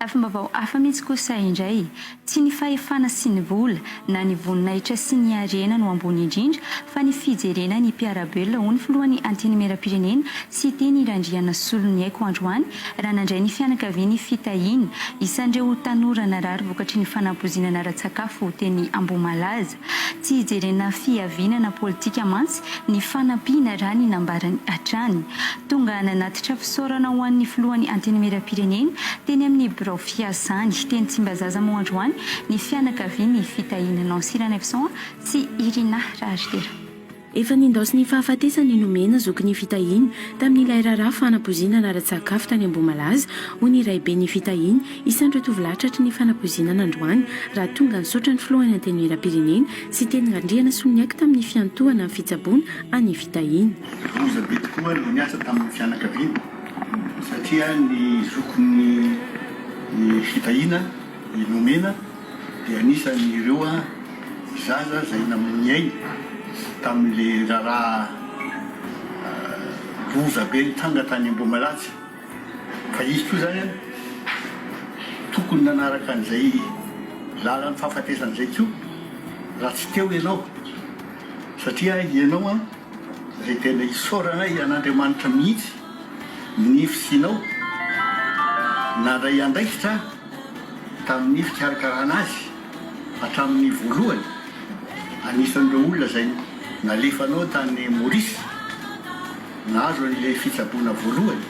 Lafim-baovao hafa mihitsy kosa indray, tsy ny fahefana sy ny vola, na ny voninahitra sy ny harena no ambony indrindra fa ny fijerena ny mpiara-belona, hoy ny filohan'ny Antenimierampirenena, Siteny Randrianasoloniaiko androany raha nandray ny fianakaviany fitahiana, isan'ireo tanora narary vokatry ny fanampoizinana ara-tsakafo teny Ambohimalaza. Tsy hijerena fiaviana na politika mantsy ny fanampiana raha ny nambarany hatrany. Tonga nanatitra fisaorana ho an'ny filohan'ny Antenimierampirenena teny amin'ny birao fiasany teny Tsimbazaza moa androany ny fianakavian'i Fitahiana Nancy Ranaivoson sy Irina Raharitera. Efa nindaosin'ny fahafatesana i Nomena, zokin'i Fitahiana, tamin'ilay raharaha fanapoizinana ara-tsakafo tany Ambohimalaza, hoy ny raiben'i Fitahiana, isan'ireo tovolahy tratry ny fanapoizinana androany, raha tonga nisaotra ny filohan'ny Antenimierampirenena, Siteny Randrianasoloniaiko tamin'ny fiantohana ny fitsaboana an'i Fitahiana. Loza be tokoa no niasa tamin'ny fianakaviana satria ny zokin'i Fitahiana, i Nomena, dia anisan'ireo zaza izay namoy ny ainy tamin'ilay raharaha loza be nitranga tany Ambohimalaza. Fa izy koa izany tokony nanaraka an'izay lalan'ny fahafatesana izay koa raha tsy teo ianao satria ianao izay tena isaoranay an'Andriamanitra mihitsy ny fisianao nandray andraikitra tamin'ny fikarakarana azy hatramin'ny voalohany, anisan'ireo olona izay nalefanao tany Maurice nahazo an'ilay fitsaboana voalohany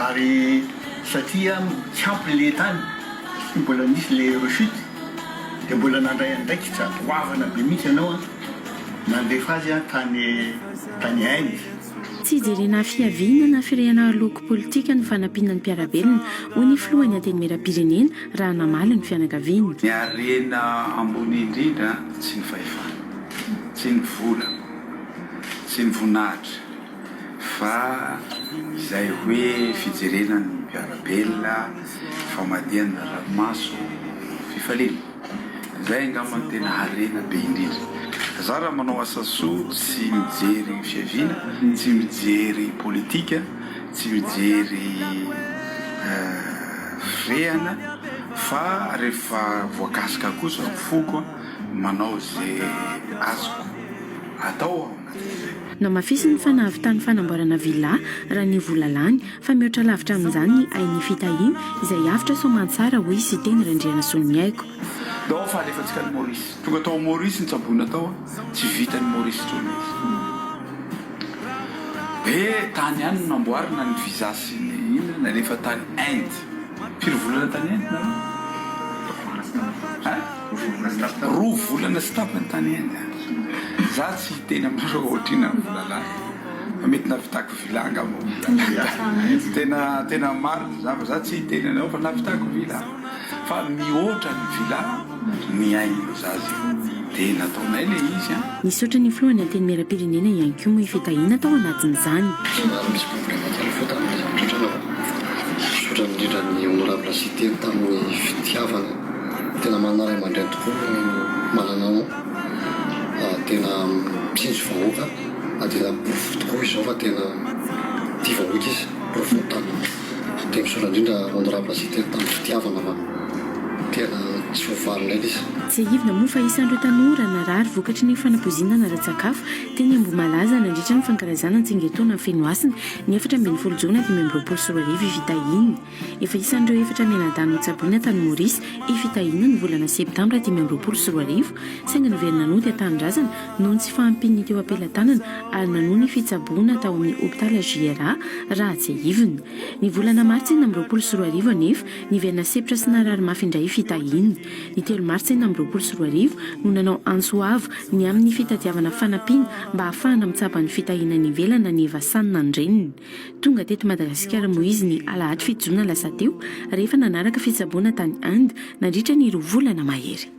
ary satria tsy ampy ilay tany satria mbola nisy ilay rechute dia mbola nandray andraikitra goavana be mihitsy ianao nandefa azy tany tany Inde. Tsy ijerena fiaviana na firehana loko politika ny fanampiana ny mpiara-belona, hoy ny filohan'ny Antenimierampirenena raha namaly ny fianakaviany. Ny harena ambony indrindra tsy ny fahefana, tsy ny vola, tsy ny voninahitra fa izay hoe fijerena ny mpiara-belona, famadihana ranomaso, fifaliana. Zay angamba no tena harena be indrindra. Za raha manao asa soa tsy mijery fiaviana, tsy mijery politika, tsy mijery firehana fa rehefa voakasika kosa ny foko manao ze azoko atao aho anatin'izay. Namafisiny fa nahavitany fanamboarana villa raha ny vola lany fa mihoatra lavitra amin'izany ny ain'ny fitahiana izay avotra soamantsara hoy Siteny Randrianasoloniaiko. Ndao fa alefantsika any Maurice. Tonga tao Maurice nitsaboina tao, tsy vitan'i Maurice intsony izy. Dia tany ihany no namboarina ny visa sy ny inona, nalefa tany Inde. Firy volana tany Inde nareo? Hein? Roa volana sy tapany tany Inde. Za tsy hiteny aminareo ohatr'inona ny vola lany fa mety nahavitako villa angamba vola lany. Tena tena marina zany fa za tsy hiteny anareo fa nahavitako villa fa mihoatra ny villa ny ain'io zaza io. Dia nataonay le izy an. Nisaotra ny filohan'ny Antenimierampirenena ihany koa moa i Fitahiana tao anatin'izany. Somary misy problème kely foa tamin'ilay zavatra nitranga fa misaotra indrindra ny honorable Siteny tamin'ny fitiavana. Tena manana ray aman-dreny tokoa ny manana anao. Tena mitsinjo vahoaka ary tena porofo tokoa izao fa tena tia vahoaka izy. Porofo tanana. Dia misaotra indrindra honorable Siteny tamin'ny fitiavana fa tena tsy ho valinay ilay izy. Tsiahivina moa fa isan'ireo tanora narary vokatry ny fanapoizinana ara-tsakafo teny Ambohimalaza nandritra ny fankalazana ny tsingerin-taona Fenohasina ny 14 jona 2025 i Fitahiana. Efa isan'ireo efatra mianadahy notsaboina tany Maurice i Fitahiana ny volana septambra 2025, saingy niverina nody an-tanindrazana noho ny tsy fahampian'ny teo am-pelatanana ary nanohy ny fitsaboana tao amin'ny hopitaly HJRA raha tsiahivina. Ny volana martsa 2026 anefa, niverina sempotra sy narary mafy indray i Fitahiana. Ny telo martsa 2026 no nanao antso avo ny amin'ny fitadiavana fanampiana mba hahafahana mitsabo an'i Fitahiana any ivelany ny Eva Sanina ny reniny. Tonga teto Madagasikara moa izy ny alahady fito jona lasa teo rehefa nanaraka fitsaboana tany Inde nandritra ny roa volana mahery.